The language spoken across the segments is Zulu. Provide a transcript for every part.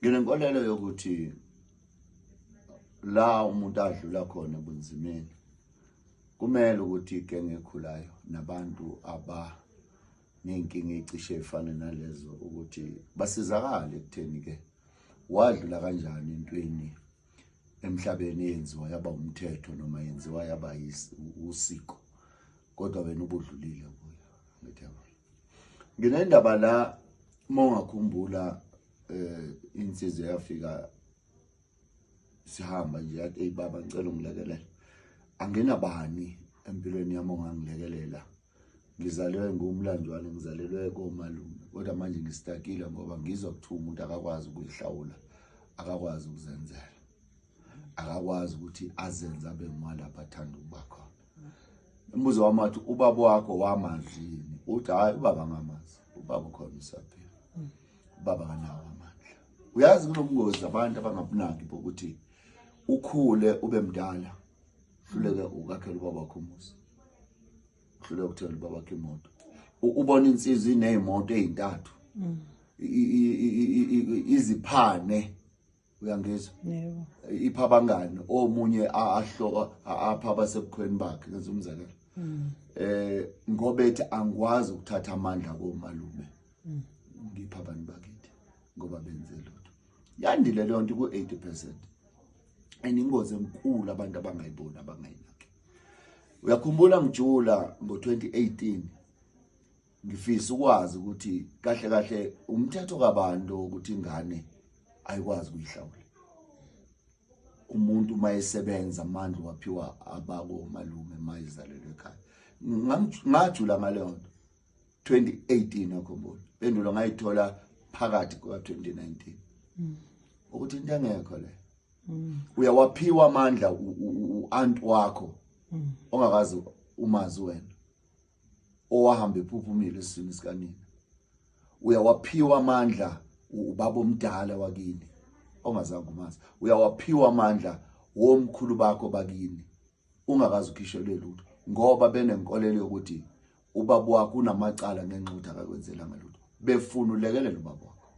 Nginenkolelo yokuthi la umuntu adlula khona ebunzimeni kumele ukuthi igenge ekhulayo nabantu aba ney'nkinga ey'cishe ey'fane nalezo ukuthi basizakale ekutheni ke wadlula kanjani entweni emhlabeni eyenziwa yaba umthetho noma yenziwa yaba usiko kodwa wena ubudlulile kuyo. Ngithemba nginendaba la, uma ungakhumbula, insizwa yafika sihamba nje, yathi, "Hey baba, ngicela ungilekelele, anginabani empilweni yami ongangilekelela. Ngizalelwe ngumlanjwane, ngizalelwe komalume, kodwa manje ngistakile ngoba ngizwa kuthiwa umuntu akakwazi ukuyihlawula, akakwazi ukuzenzela, akakwazi ukuthi azenze abe ngwalapha athanda ukuba khona." Umbuzo wami wathi, "Ubaba wakho wamazi yini?" Uthi, "Hayi, ubaba ngamazi, ubaba ukhona, usaphila, ubaba kanawo amandla." Uyazi kunobungozi abantu abangabunaki bokuthi ukhule ube mdala, hluleke ukwakhela ubaba wakho umuzi, uhluleke ukuthengela ubaba wakho imoto. Ubona insizwa iney'moto ey'ntathu, iziphane, uyangizwa? Yebo. Ipha abangani, omunye ahloka apha abasebukhweni bakhe, ngenza umzekelo, ngoba ethi angikwazi ukuthatha amandla komalume ngipha abantu bakithi ngoba benze lutho. Yandile leyo nto ku-80% and ingozi enkulu abantu abangayiboni, abangayinaki. Uyakhumbula ngijula ngo-2018, ngifisa ukwazi ukuthi kahle kahle umthetho kabantu ukuthi ingane ayikwazi ukuyihlawula. Umuntu uma esebenza amandla waphiwa abako malume mayizalelwe ekhaya. Ngajula ngaleyo nto 2018, yakhumbula impendulo ngayithola phakathi kuka 2019 ukuthi into engekho le. Uyawaphiwa amandla u-aunt wakho ongakazi umazi wena, owahamba ephuphumile esiswini sikanina. Uyawaphiwa amandla ubaba omdala wakini ongazange umazi. Uyawaphiwa amandla womkhulu bakho bakini ungakazi ukhishelwe lutho, ngoba benenkolelo yokuthi ubaba wakho unamacala ngenxa yokuthi akakwenzelanga lutho, befuna ulekelela ubaba wakho.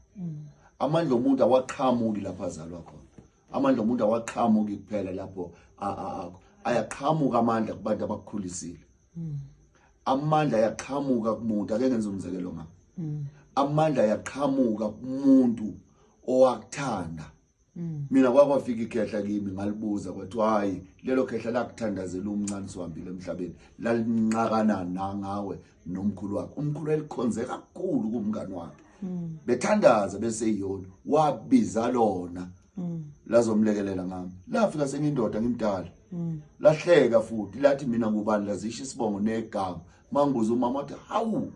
Amandla omuntu awaqhamuki lapho azalwa khona. Amandla omuntu awaqhamuki kuphela lapho ayaqhamuka amandla kubantu abakukhulisile. Amandla ayaqhamuka kumuntu, ake ngenze umzekelo ngami, amandla ayaqhamuka kumuntu owakuthanda. Mina kwakwafika ikhehla kimi, ngalibuza, kwathiwa, "Hayi, lelo khehla lakuthandazela umncane siwambile emhlabeni, lalinqakana nangawe nomkhulu wakhe." Umkhulu elikhonze kakhulu kumngani wakhe, bethandaza beseyiyona, wabiza lona lazomlekelela ngami. Lafika sengiyindoda, ngimdala. Lahleka futhi lathi, "Mina ngubani?" Lazisho isibongo negama. Mangibuza umama wathi, "Hawu,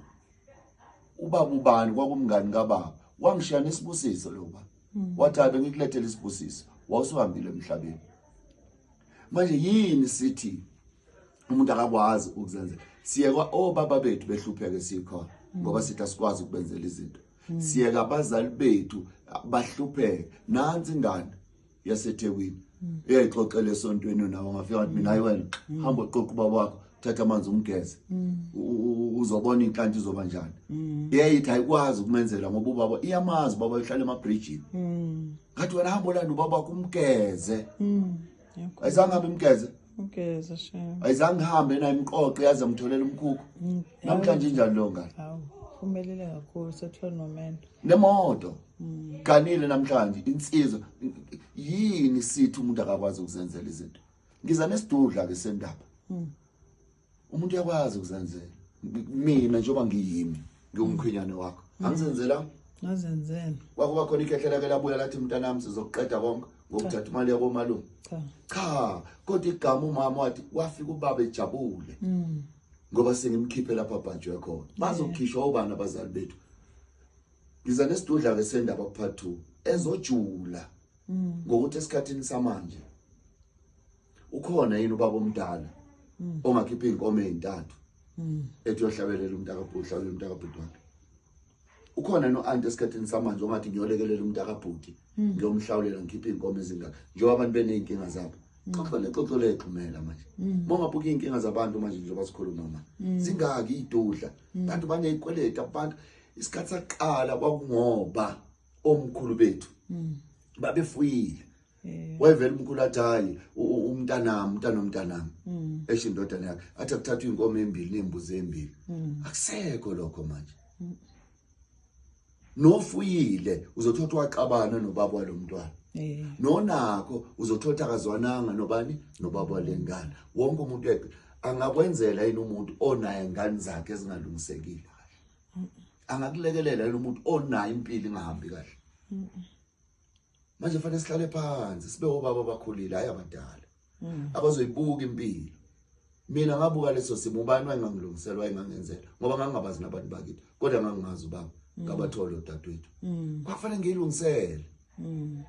ubaba ubani kwakumngani kababa, wangishiya nesibusiso lo baba." Wathi, "Hayi, bengikulethela isibusiso, wawusuhambile emhlabeni." Manje yini sithi umuntu akakwazi ukuzenzela? Siyeka obaba bethu behlupheke sikhona ngoba sithi asikwazi ukubenzela izinto. Siyeka abazali bethu bahlupheke. Nansi ingane yaseThekwini eyayixoxela esontweni, nawo ngafika ngathi mina, "Hayi wena, hamba uqoqa ubaba wakho, thatha amanzi umgeze, uzobona inhlanhla izoba njani." Iyayithi ayikwazi ukumenzela ngoba ubaba iyamazi, ubaba uhlala emabridgini. Ngathi, "Wena hamba olanda ubaba wakho umgeze." Ayizange hambe imgeze. Ugeza shem. Ayizange ihambe naye imqoqe yaze ngitholela umkhukhu. Namhlanje injani leyo ngane? Hawu, phumelele kakhulu, sethola nomendo. Nemoto ganile namhlanje insizwa. Yini sithi umuntu akakwazi ukuzenzela izinto? Ngiza nesidudla ke sendaba. Umuntu uyakwazi ukuzenzela. Mina njengoba ngiyimi, ngiwumkhwenyane wakho, angizenzela. Ngazenzela. Kwako kwakhona ikhehlela ke labuya lathi, "Mntanami, sizokuqeda konke ngokuthatha imali yakomalume"? Cha. Cha, kodwa igama umama wathi wafika ubaba ejabule ngoba sengimkhiphe lapha abhajwe khona. Bazokhishwa obani abazali bethu? Ngiza nesidudla ke sendaba part 2 ezojula ngokuthi esikhathini samanje ukhona yini ubaba omdala ongakhipha iy'nkomo ey'ntathu ethi uyohlabelela umntakabhuti, hlabelela umntakabhuti wakhe? Ukhona no-anti esikhathini samanje ongathi, "Ngiyolekelela umntakabhuti, ngiyomhlawulela, ngikhiphe iy'nkomo ezingaka," njengoba abantu beney'nkinga zabo? Xoxo lexoxo lexhumela manje. Uma ungabuka iy'nkinga zabantu manje njengoba sikhuluma manje, zingaki iy'dudla? Abantu baney'kweleti. Abantu isikhathi sakuqala kwakungoba Omkhulu bethu babefuyile. Wayevela umkhulu athi, hayi, umntanami, umntana omntanami, esho indodana yakhe, athi akuthathwa iy'nkomo embili ney'mbuzi embili. Akusekho lokho manje. Nofuyile uzothola ukuthi waxabana nobaba walo mntwana. Nonakho uzothola ukuthi akazwananga nobani, nobaba walengane. Wonke umuntu angakwenzela yini umuntu onaye ngane zakhe ezingalungisekile kahle? Angakulekelela yini umuntu onayo impilo ingahambi kahle? Manje fanele sihlale phansi, sibe obaba abakhulile, hayi abadala abazoyibuka impilo. Mina ngabuka leso simo, ubani wayengangilungisela, wayengangenzela, ngoba ngangingabazi nabantu bakithi, kodwa ngangingazi ubaba ngabathola odadewethu. Kwakufanele ngiyilungisele,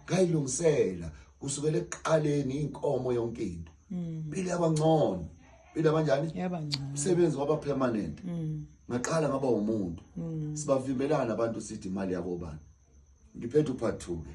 ngayilungisela kusukela ekuqaleni, inkomo, yonke into. Impilo yabangcono, impilo yabanjani? Yaba ngcono. Umsebenzi waba permanent, ngaqala ngaba umuntu. Sibavimbelana abantu, sithi imali yakobani. Ngiphethe u-part 2 ke.